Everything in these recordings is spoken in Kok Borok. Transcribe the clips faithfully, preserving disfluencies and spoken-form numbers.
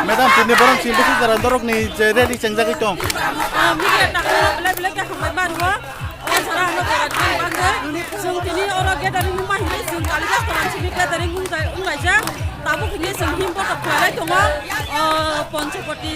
Madam, tini borok chini bwswk jora norokni je rally chengjagwi tong? Ah, media takhukrok belai belai khe hambai ma rwo. O jora ano jora tini bangwi. Chwng tini oro gathering wngma hinwi chwng kalijak tolan simi gathering wngjai-, wnglaijak. Tabuk hinwi chwng himbo tok khlailai tongo. O Ponchopoti,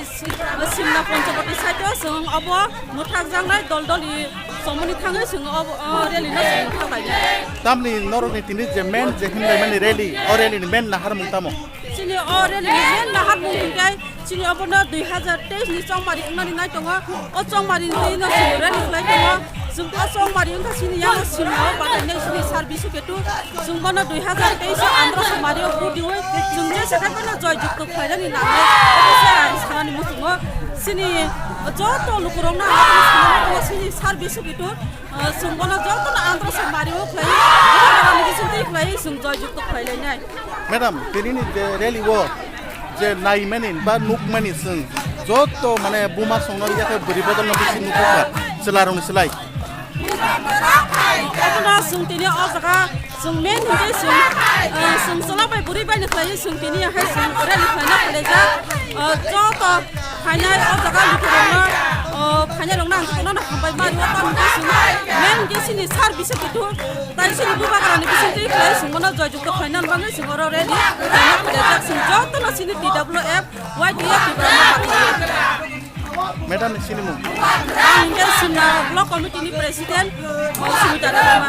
Simna Ponchopoti side o chwng obo mwthak jangnai dol dol i chomoni thangwi chwng obo, o rally no chwng thaklainai. Tamni norokni tini je main je himlaimani rally, o rally ni main naharmung tamo? Chini o rally ni main naharmung hwnkhe chini obono dui hazar teis ni chongmari wngnani nai tongo. O chongmari ni twi no chini rally khlai tongo. Chwng o chongmari wngkha chini yang Simna o batai nai chini sar Bisu Ketu. Chwng bono dui hazar teis o Andhra Somari o vote diwi chwng je se khe bono joy jukto khlainani nangnai. Obo se ang sanani muchungo chini joto lukurokno ang sanani muchungo chini sar Bisu Ketu. Ah, chwng bono jotono Andhra Somari o khlai, Bubagrani bisingtwi khlai, chwng joy jukto khlai lainai. Madam, tini ni je rally o je naimani ba nukmani chwng joto mane buma songno yakhe bwrwi bodolno bisi nukha chwlarokni slai. Obono chwng tini o jaga chwng main hwnkhe chwng, ah, chwng chwla bai bwrwi bai ni khlai chwng tini hai chwng rally khlaina phailaijak. Ah, joto Phainai o jaga lukurokno, o, phainairokno ang jotono hambai ma rwo, tamni bising main hwnkhe chini sar Bisu Ketu, tai chini Bubagrani bisingtwi khlai chwng bono joy jukto khlaina bagwi chwng oro ready khlaina phaijak chwng jotono chini T W F, Y T F Tipra Motha. Madam ni sinimung? Ang hwnkhe Simna Block Committee ni President, o, Sumita Debbarma.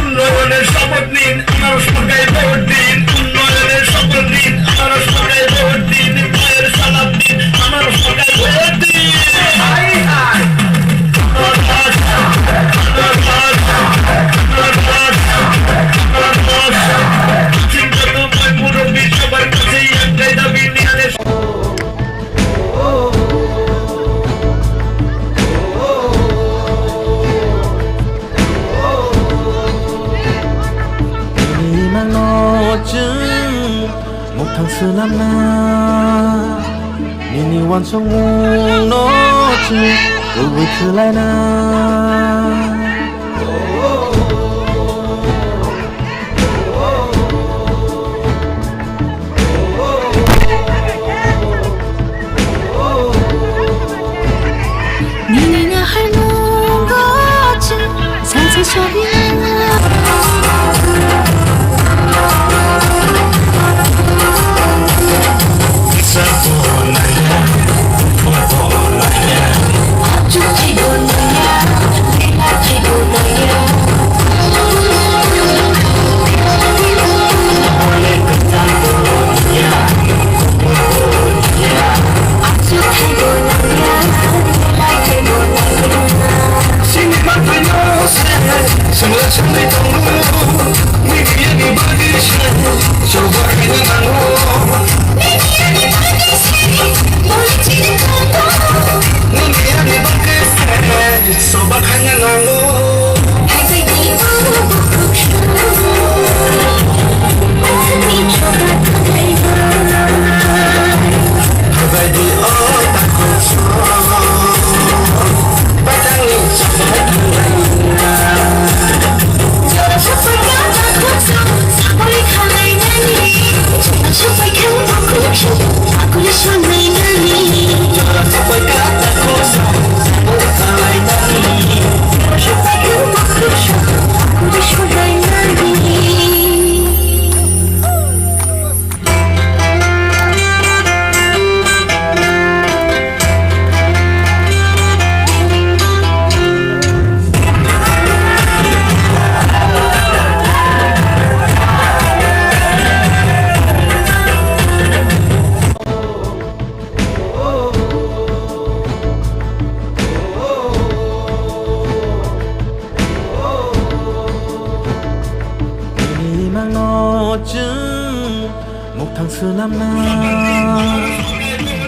উন্নয়নের শপথ নিন, আনারস পাকায় ভোট দিন। উন্নয়নের শপথ নিন, আনারস পাকায় ভোট দিন। পায়ের সালাম দিন, আনারস পাকায় ভোট দিন। মুরব্বী সবার কাছেই একটাই দাবি, নিয়ালে Imangno chwng muthang swnamna, nini uansukmungno chwng kubui khlaina. Nini nahar nungo chwng salsa sobi.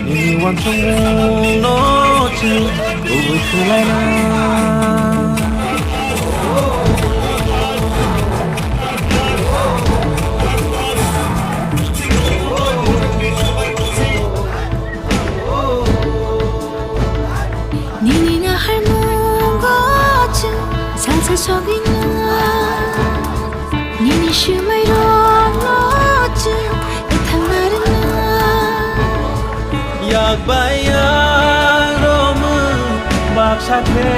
Nini uansukmungno chwng kubui khlaina. Nini naharmungo chwng salsa sogwino. Nini swmairokno chwng kwthang narwkna. Yak bai yak romwi baksa khe,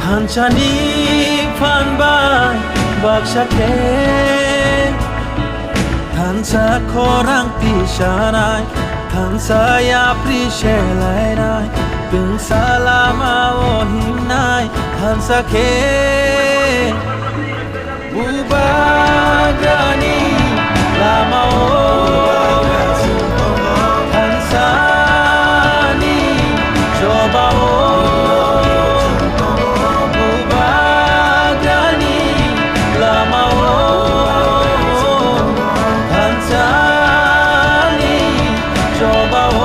thansani phan bai baksa khe. Thansa khorang tisanai, thansa yapri selainai, twngsa lama o himnai, thansa khe. Bubagrani lama o, thansani choba o, Bubagrani lama o, thansani choba o.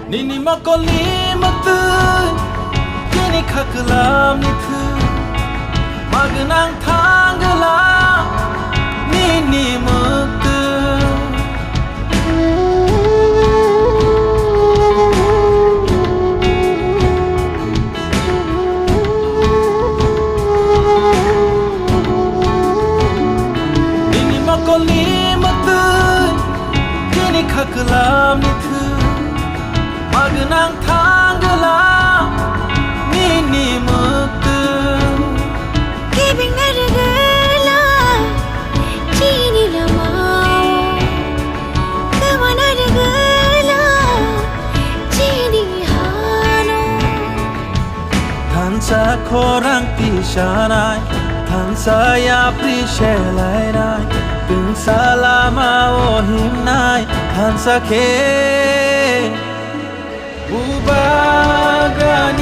Nini mokolni mwktwi, nini khaklamni thwi, magwnang thangla nini mwktwi. Nini mokolni mwktwi, nini khaklamni thwi, magwnang thangla nini mwktwi. Kebengna rwgwla chini lamao, kwmana rwgwla chini hano. Thansa khorang tisanai, thansa yapri selainai, twngsa lama o himnai, thansa khe. Bubagrani